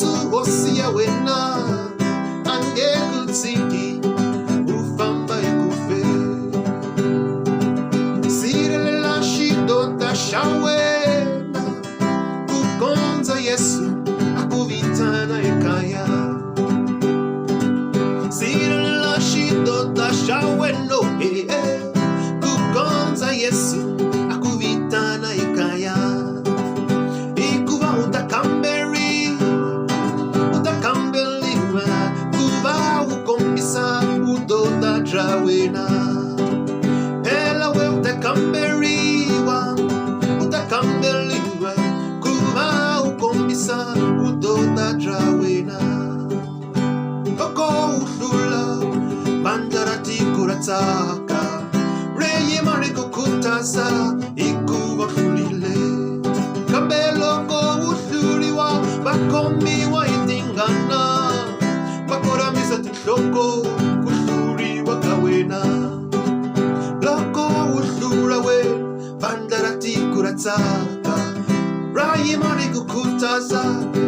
Yesu hosi ya wena a nge ku tshiki u famba hi ku feni. Sirhelela xidota xa wena ku kondza Yesu a ku vitana ekaya. Sirhelela xidota xa wena eh, eh, ku kondza Yesu a ku vitana ekaya. Hikuva u ta kamberiwa, u ta kamberiwa ku va u kombisa vudota bya wena. Phela we u ta kamberiwa, u ta kamberiwa ku va u kombisa vudota bya wena. Loko u hlula vandla ra tiko ra tsaka, ri yima ri ku khutaza hikuva u hlurile. Kambe loko u hluriwa va khomiwa hi tingana, va korhamisa tinhloko ku hluriwa ka wena. Loko u hlula we vandla ra tiko ra tsaka, ra yima ri ku khutaza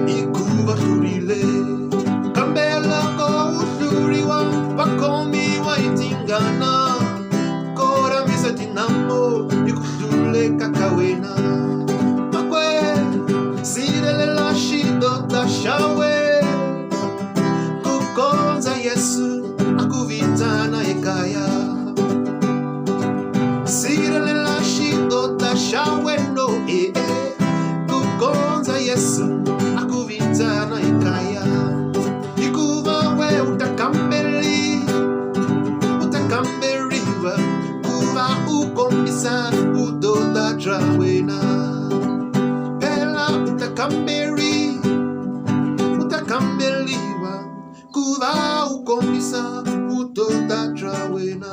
hikuva hlurile. Kambe loko u hluriwa va khomiwa hi tingana, korhamisa tinhamu hi ku hluleka ka wena. Makwerhu, sirhelela xidota xa wena ku kondza Yesu a ku vitana ekaya. Sirhelela xidota xa wena eh, eh, ku kondza Yesu a ku vitana ekaya. Hikuva we u ta kamberiwa, u ta kamberiwa ku va u kombisa vudota bya wena. Phela u ta kamberiwa, u ta kamberiwa ku va u kombisa vudota bya wena.